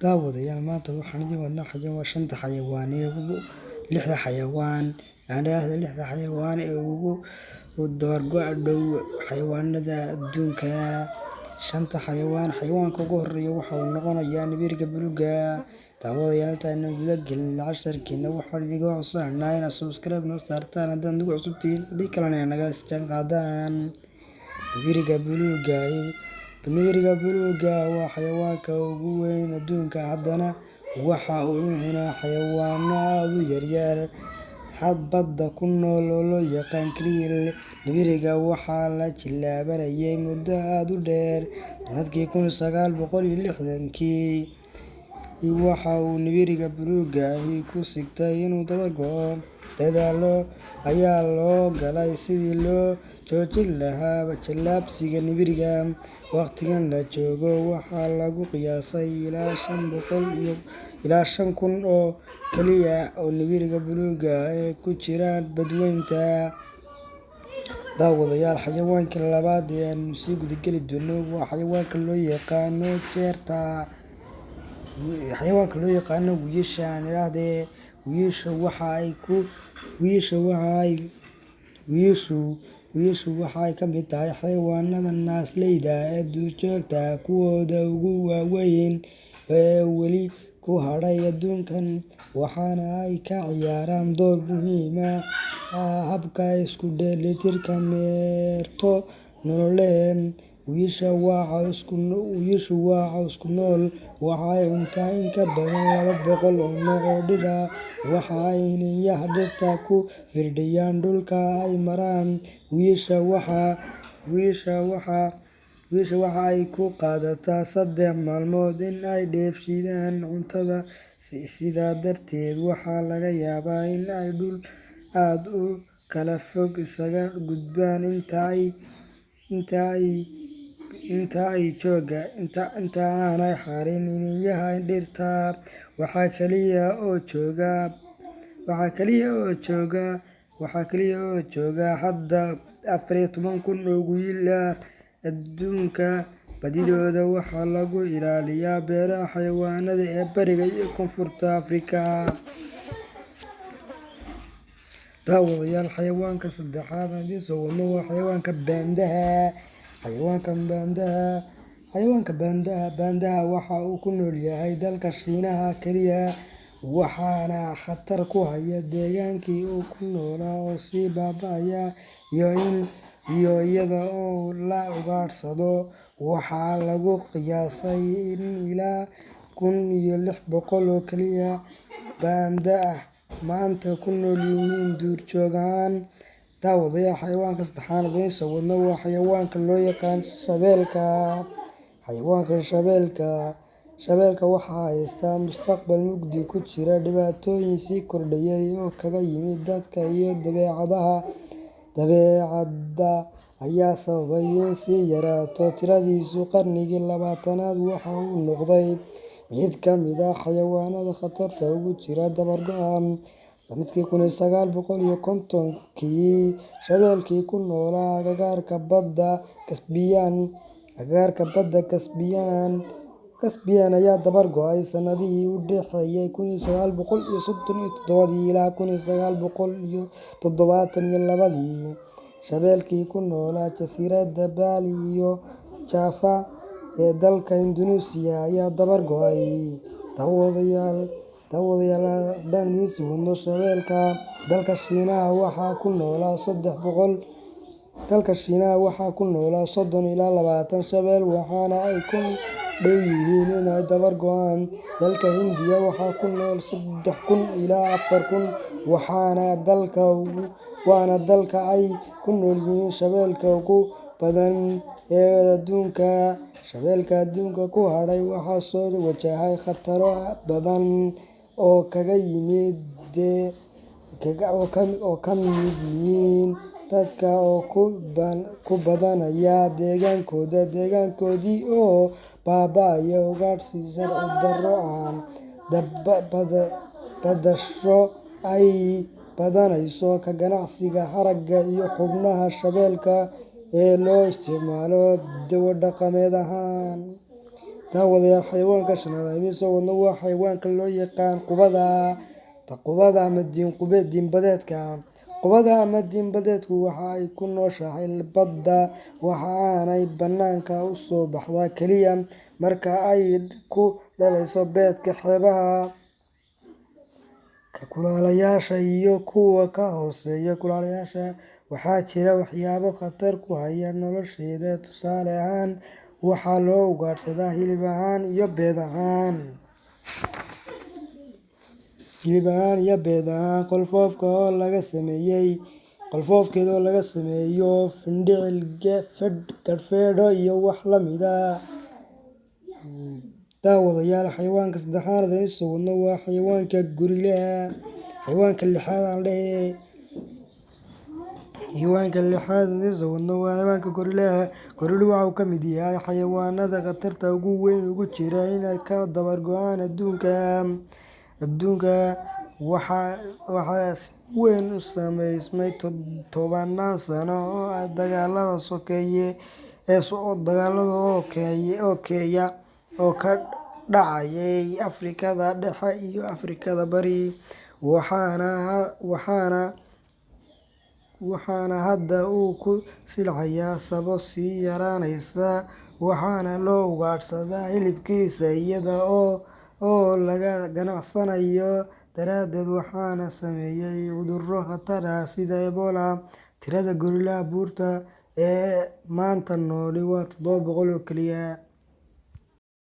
Daawadayaal, maanta waxaan idin wadnaa xayawaan, shanta xayawaan ee ugu, lixda xayawaan aan idhaahdo, lixda xayawaan ee ugu dabar-go'a dhow xayawaanada adduunka. Shanta xayawaan, xayawaanka ugu horeeya waxa uu noqonayaa nibiriga buluuga. Daawadayaal, intaaynan guda gelin casharkeena, waxaan idinka codsanaynaa inaad subscribe noo saartaan haddaad nagu cusub tihiin, haddii kalena naga jaan qaadaan. Nibiriga buluuga, nibiriga buluuga waa xayawaanka ugu weyn adduunka, haddana waxa uu cunaa xayawaano aad u yaryar badda ku nool oo loo yaqaan krill. Nibiriga waxaa la jilaabanayay muddo aad u dheer. Sanadkii 1960kii waxa uu nibiriga buluuga ahi ku sigtay inuu dabar go'o. Dadaallo ayaa loo galay sidii loo joojin lahaa jilaabsiga nibiriga. Waqtigan la joogo waxaa lagu qiyaasay ilaa 500 iyo ilaa 5000 oo kaliya oo nibiriga buluuga ah ku jiraan badweynta. Daawadayaal, xayawaanka labaad ee aanu sii gudageli doono waa xayawaanka loo yaqaano jeerta, xayawaanka loo yaqaano wiyisha aan idhaahdee. Wiyisha waxa ay ku wiyisha waxa ay wiyishu wiyishu waxa ay ka mid tahay xayawaanada naasleyda ee duurjoogta kuwooda ugu waaweyn ee weli ku hadhay adduunkan, waxaana ay ka ciyaaraan door muhiim ah habka isku dheelitirka meerto nololeed. Wiyisha waa caws ku nool. Waxa ay cuntaa in ka badan 200 oo nooc oo dhir ah. Waxa ay iniinyaha dhirta ku firdhiyaan dhulka ay maraan. Wiyisha waxa ay ku qaadataa 3 maalmood in ay dheefshiidaan cuntada, sidaa darteed waxaa laga yaabaa in ay dhul aad u kala fog isaga gudbaan inta aanay xarin iniinyaha dhirta. Waxaa kaliya oo jooga hadda 14,000 oo wiyil ah adduunka. Badidooda waxaa lagu ilaaliyaa beeraha xayawaanada ee Bariga iyo Koonfurta Afrika. Daawadayaal, xayawaanka saddexaad aan idiin soo wadno waa xayawaanka baandaha. Xayawaanka baandaha waxa uu ku nool yahay dalka Shiinaha kaliya, waxaana khatar ku haya deegaankii uu ku noolaa oo sii baaba'aya iyo iyada oo la ugaadhsado. Waxaa lagu qiyaasay in ilaa 1600 oo kaliya baanda ah maanta ku nool yihiin duurjoog ahaan. Daawadayaal, xayawaanka saddexaad idiin soo wadno waa xayawaanka loo yaqaan shabeelka. Xayawaanka shabeelka waxaa haysta mustaqbal mugdi ku jira, dhibaatooyin sii kordhayay oo kaga yimid dadka iyo dabeecadda ayaa sababay in sii yaraato tiradiisu. Qarnigii 20aad waxa uu noqday mid ka mid ah xayawaanada khatarta ugu jira dabar go'a. Sanadkii 1950kii shabeelkii ku noolaa agagaarka badda Kasbiyan ayaa dabar go'ay. Sanadihii u dhexeeyay 1937 ilaa 1972 shabeelkii ku noolaa jasiiradda Bali iyo Java ee dalka Indunuusiya ayaa dabar go'ay. Daawadayaal, haddaan idiin sii wadno shabeelka, dalka Shiinaha waxaa ku noolaa 300 dalka Shiinaha waxaa ku noolaa 30 ilaa 20 shabeel, waxaana ay ku dhow yihiin in ay dabar go'aan. Dalka Hindiya waxaa ku nool 3000 ilaa 4000, waana dalka ay ku nool yihiin shabeelka ugu badan ee adduunka. Shabeelka adduunka ku hadhay waxaa soo wajahay khataro badan oo kaga yimid oo ka mid yihiin dadka oo ku badanaya deegaankooda, deegaankoodii oo baaba'aya, ugaadhsi sharci darro ah, badasho ay badanayso ka ganacsiga haragga iyo xubnaha shabeelka ee loo isticmaalo dawo dhaqameed ahaan. Daawadayaal, xayawaanka shanaad aan idiin soo wadno waa xayawaanka loo yaqaan qubada, qubada ama diinqube diinbadeedka. Qubada ama diinbadeedku waxa ay ku nooshahay badda, waxa aanay bannaanka u soo baxdaa kaliya marka ay ku dhalayso beedka xeebaha kulaalayaasha iyo kuwa ka hooseeya kulaalayaasha. Waxaa jira waxyaabo khatar ku haya nolosheeda, tusaale ahaan waxaa loo ugaadhsadaa hilib ahaan iyo beed ahaan. Hilib ahaan iyo beed ahaan, qolfoofka oo laga sameeyay qolfoofkeeda oo laga sameeyo findhicil, gadhfeedho iyo wax la mid ah. Daawadayaal, xayawaanka saddexaad aan idiin soo wadno waa xayawaanka gorilaha. Xayawaanka lixaad aan dhehe. Xayawaanka lixaad aan idiin soo wadno waa xayawaanka gorilaha. Goriluhu waxa uu ka mid yahay xayawaanada khatarta ugu weyn ugu jira inay ka dabar go'aan adduunka. Adduunka waxaa si weyn u saameysmay tobanaan sano oo ah dagaalada sokeeye ee dagaalada oo oo ka dhacayay Afrikada Dhexe iyo Afrikada Bari, waxaana hadda uu ku silcayaa sabo sii yaraanaysa, waxaana loo ugaadhsadaa hilibkiisa iyada oo laga ganacsanayo daraadeed, waxaana saameeyay cudurro khatar ah sida Ebola. Tirada gorilaha buurta ee maanta nooli waa 700 oo kaliya.